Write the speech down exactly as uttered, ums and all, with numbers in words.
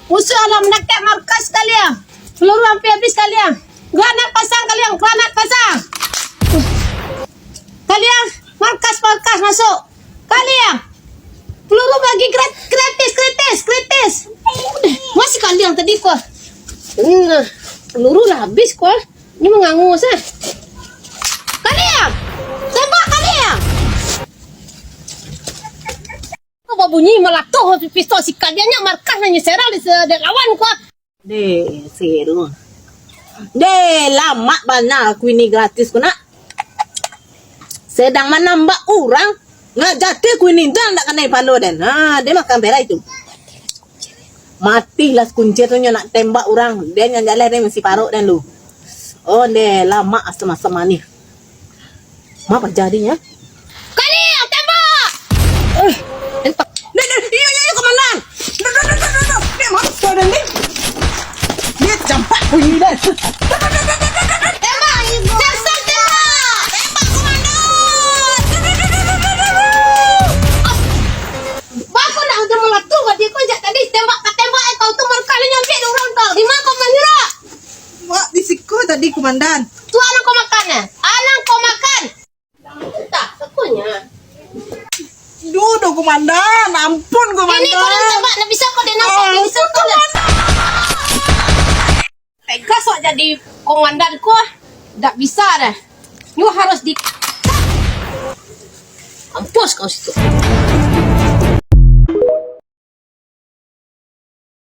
Musuh alah mandakek markas kalian. Peluru hampir habis kalian. Granat pasang kalian, granat pasang. Kalian, markas, markas masuk. Kalian, peluru bagi grat-, gratis, gratis, gratis. Masih kalian tadi ko. Hmm, peluru lah habis ko. Ini mengangus ah. Kalian, tembak kalian. Ko babunyi malatuh pistol si kalian nyo, markas nan nyo serang di se-, dek lawan ko. Deh, seru. Deh, lamak bana kuini gratis ko nak. Sedang manambak urang, ngajati kuini dang dak kanai palo den. Ha, dia makan perai tu. Matilah kuncir tu nyo nak tembak urang. Dia nyo jaleh dia mesti parok den lu. Oh, deh, lamak asam-asam manih. Ma paja dinyo? Kalian tembak! Eh, tembak. Deh, deh, iyo, iyo, iyo, komandan. Duh, duh, duh, duh, duh, duh. Deh, mampus den, deh. Dia campak bunyi, deh. Duh, duh, duh, duh, duh, duh, duh. Tembak! Sersan tembak! Tembak, komandan! Duh, duh, duh, duh, duh, duh, duh. Ah. Bako nak udah malatuh, dia kau jak tadi tembak, ka tembak, eh, kau tu markas nyo ambiak dek urang tu. Di ma kau manyuruah? Wak, di siko tadi, komandan. Tu alang kau makan, eh? Alang kau makan. Entah, sakonyo. Duh, duh, komandan, ampun, komandan. Ini kau nak tembak, nak bisa kau dengar, kau bisa kau. Tegas awak jadi komandan ko, dak bisa dah. Nyo harus di-, mampus kau situ.